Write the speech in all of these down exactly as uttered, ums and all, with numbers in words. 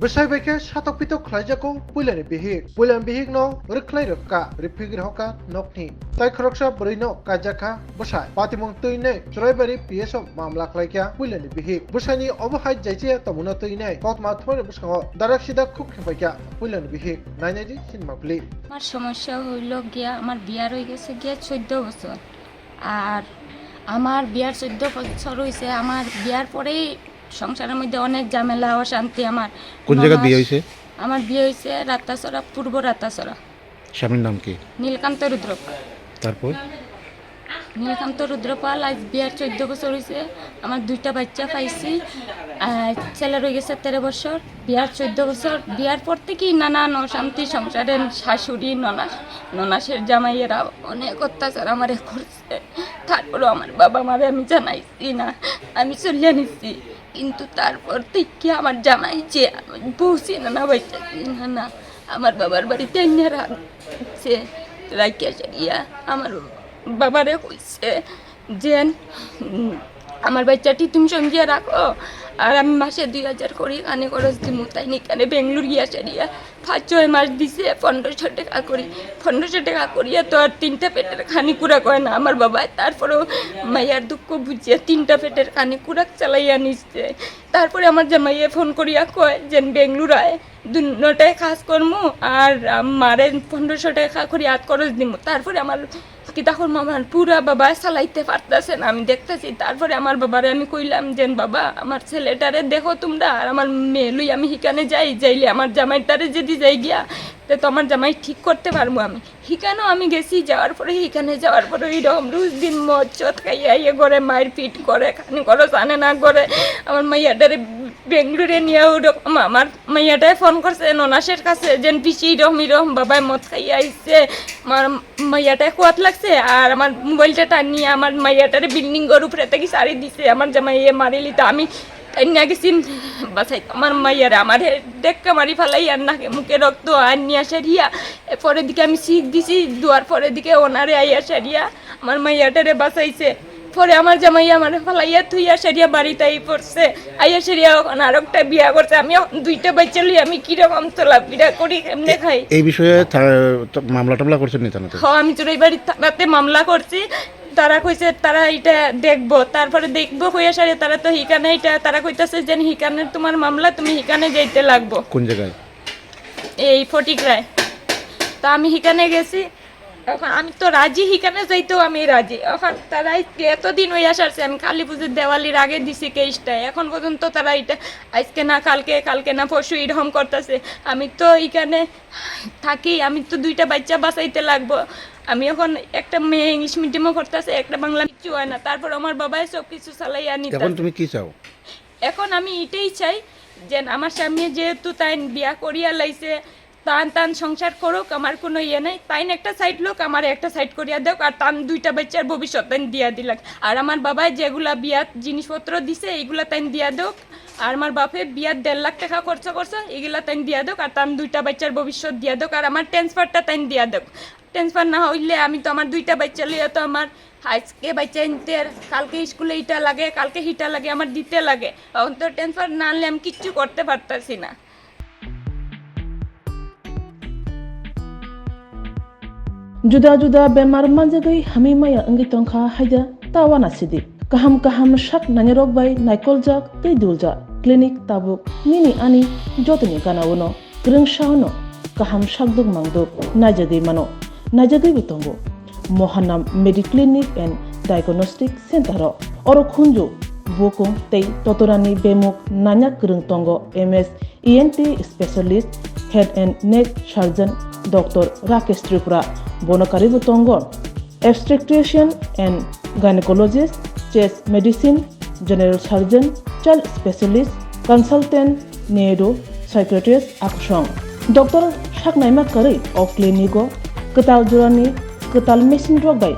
Bwsai bai khe satok pitok khlaijago puilani bihik. Puilani bihikno rwkhlai rwkha, riphik rwkha nokni. Tai khoroksa bwrwino kaijakha bwsai. Patimung twinwi Chwraibari P S o mamla khlaikha puilani bihik. Bwsaini obo hai jaichaya tongmungno twinwi koktma thumani bwskango darak sidak khuk khepaikha puilani bihik. Nainai di sinima pli. আমার সমস্যা হইল গিয়া, আমার বিয়ার হয়ে গেছে গিয়া চোদ্দ বছর। আর আমার বিয়ার চোদ্দ বছর হইছে, আমার বিয়ার পরেই সংসারের মধ্যে অনেক ঝামেলা, অশান্তি আমার। কোন জায়গায় বিয়ে ননাস-, হয়েছে? আমার বিয়ে হয়েছে রাতাছড়া, পূর্ব রাতাছড়া। স্বামীর নাম কি? নীলকান্ত রুদ্রপাল। তারপর? নীলকান্ত রুদ্রপাল, আজ বিয়ার চোদ্দ বছর হইছে, আমার দুইটা বাচ্চা পাইছি। আহ, ছেলের হয়ে গেছে তেরো বছর, বিয়ার চোদ্দ বছর। বিয়ার পর থেকে নানান অশান্তি সংসারে, শাশুড়ি, ননাস, ননাসের জামাইয়েরা অনেক অত্যাচার আমারে করছে। তারপরও আমার বাবা মারে আমি জানাইছি না, আমি চলিয়া নিছি। কিন্তু তারপর থেকে আমার জামাই যে বউ চিনে না, বাচ্চা চিনে না, আমার বাবার বাড়িতে এনে রাখছে। রাখিয়া সারিয়া আমার বাবারে কইছে যে, উম, "আমার বাচ্চাটি তুমি সঙ্গিয়া রাখো, আর আমি মাসে দুই হাজার করি কানে খরচ দিমু।" তাই নিকানে বেঙ্গলোর গিয়া সারিয়া পাঁচ ছয় মাস দিছে পনেরোশো টাকা করি। পনেরোশো টাকা করিয়া তো আর তিনটা পেটের খানি কুড়াক হয় না আমার বাবায়। তারপরেও মায়ার দুঃখ বুঝিয়া তিনটা পেটের খানি কুড়াক চালাইয়া নিচ্ছে। তারপরে আমার জামাইয়ে ফোন করিয়া কয় যে, "বেঙ্গলোর আয়, দুটায় কাজ করমু আর মারে পনেরোশো টাকা করি আত খরচ দিমু।" তারপরে আমার কিতা করমু, আমার পুরা বাবা চালাইতে পারতেছে না, আমি দেখতেছি। তারপরে আমার বাবারে আমি কইলাম যে, "বাবা, আমার ছেলেটারে দেখো তোমরা, আর আমার মেয়ে লই আমি হিকানে যাই, যাইলে আমার জামাইটারে যদি যাই গিয়া, তে তো আমার জামাই ঠিক করতে পারবো আমি।" হিকানো আমি গেছি, যাওয়ার পরে, হিকানে যাওয়ার পরে ওই রকম রোজ দিন মদ চদ খাইয়া ইয়ে করে, মারপিট করে, খানি করে, জানে না করে, আমার মাইয়াটারে বেঙ্গলোরে নিয়ে ওরকম আমার মাইয়াটায় ফোন করছে ননাসের কাছে, যেন পিসি এরকম এরকম বাবায় মদ খাইয়া আইছে, আমার মাইয়াটায় কুয়াত লাগছে, আর আমার মোবাইলটা টানিয়ে আমার মাইয়াটারে বিল্ডিং ঘর উপরে থেকে সারি দিছে, আমার জামাইয়ে মারিলি তো আমি টানিয়া গেছি বাসাই, আমার মাইয়ারে আমার হে-, ধাক্কা মারি ফালাই আর নাকে মুখে রক্ত আর নিয়ে আসে রিয়া। এরপরে দিকে আমি শিখ দিছি, দুয়ার পরে দিকে ওনারে আইয়া সারিয়া আমার মাইয়াটারে বাঁচাইছে। পরে আমার জামাই আমার ফালাইয়া থুইয়া সারিয়া বাড়িতে আই পড়ছে। আইয়া সারিয়া এখন আরো একটা বিয়া করছে। আমি এখন দুইটা বাচ্চা লই, আমি কিরকম চলাফেরা করি, কেমনে খাই? এই বিষয়ে থা-, তো মামলা টামলা করছেন নি থানাতে? হ, আমি চুরাইবাড়ি থানাতে মামলা করছি। তারা কইছে তারা এটা দেখবো। তারপরে দেখবো কইয়া সারিয়া তারা তো হিকানে এটা, তারা কইতাছে যে হিকানে তোমার মামলা, তুমি হিকানে যাইতে লাগবো। কোন জায়গায়? এই ফটিকরায়। তো আমি হিকানে গেছি। এখন আমি তো রাজি, হিকানে যাইতেও আমি রাজি। এখন তারা আজকে এতদিন হইয়া সারছে, আমি কালী পুজোর দেওয়ালির আগে দিছি কেসটা। এখন পর্যন্ত তারা এটা আজকে না কালকে, কালকে না পরশু এরকম করতেছে। আমি তো এখানে থাকি, আমি তো দুইটা বাচ্চা বাঁচাইতে লাগবো। আমি এখন একটা মেয়ে ইংলিশ মিডিয়ামে করতেছে, একটা বাংলা কিচ্ছু হয় না। তারপর আমার বাবাই সব কিছু চালাইয়া নিতে। এখন তুমি কি চাও? এখন আমি এটাই চাই যে আমার স্বামী যেহেতু তাই বিয়া করিয়া লাইছে, তান তান সংসার করুক, আমার কোনো ইয়ে নাই। তাইন একটা সাইড লোক, আমার একটা সাইড করিয়া দেখ, আর তান দুইটা বাচ্চার ভবিষ্যৎ তাইন দিয়া দিলাক। আর আমার বাবায় যেগুলা বিয়াত জিনিসপত্র দিছে, এইগুলা তাইন দিয়া দেখ। আর আমার বাপে বিয়াত দেড় লাখ টাকা খরচ করছে, এগুলা তাইন দিয়া দেখ। আর তান দুইটা বাচ্চার ভবিষ্যৎ দিয়া দেখ। আর আমার ট্রান্সফারটা তাইন দিয়া দেখ। ট্রান্সফার না হইলে আমি তো আমার দুইটা বাচ্চা লইয়া তো আমার আজকে বাচ্চা আনতে, কালকে স্কুলে এটা লাগে, কালকে হিটা লাগে, আমার দিতে লাগে। এখন তো ট্রান্সফার না আনলে আমি কিচ্ছু করতে পারতাছি না। Juda juda bemar manjagwi hamwi maya wngwi tongkha haida ta uanasidi. Kaham kaham sak nainarok bai naikoljak tei duljak clinic tabuk nini ani jotoni gana-o no kwrwngsa-o no kaham sakduk mangduk naijagwi mano, naijagwibo tongo. Mohanam Mediclinic and Diagnostic Center-o oro khunju bukung tei totorani bemuk nanya kwrwng tongo, M S E N T specialist, head and neck surgeon Doctor Rakesh Tripura, bono karwibo tongo obstetrician and gynecologist, chest medicine, general surgeon, child specialist, consultant, neuro, psychiatrist, akusong. Doctor sak naima kwrwi o clinic-o kwtal jorani kwtal machine rok bai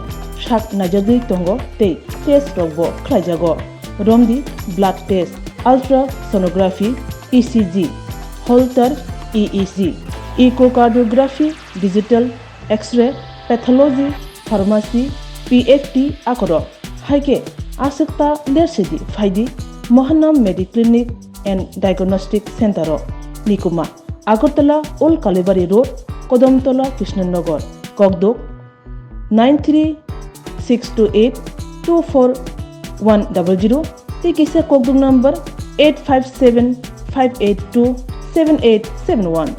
sak naijagwi tongo tei test rokbo khlaijago. Romdi blood test, ultrasonography, E C G, Holter E E G, echocardiography, digital X-ray, pathology, pharmacy, P F T akorok. Hai khe aswk ta lersidi phaidi Mohanam Mediclinic and Diagnostic Center-o. Nikuma, Agartala Old Kalibari Road, Kodamtola, Krishnanagar, Kokduk nine three six two eight two four one double zero, tei kisa kokduk number eight five seven five eight two seven eight seven one.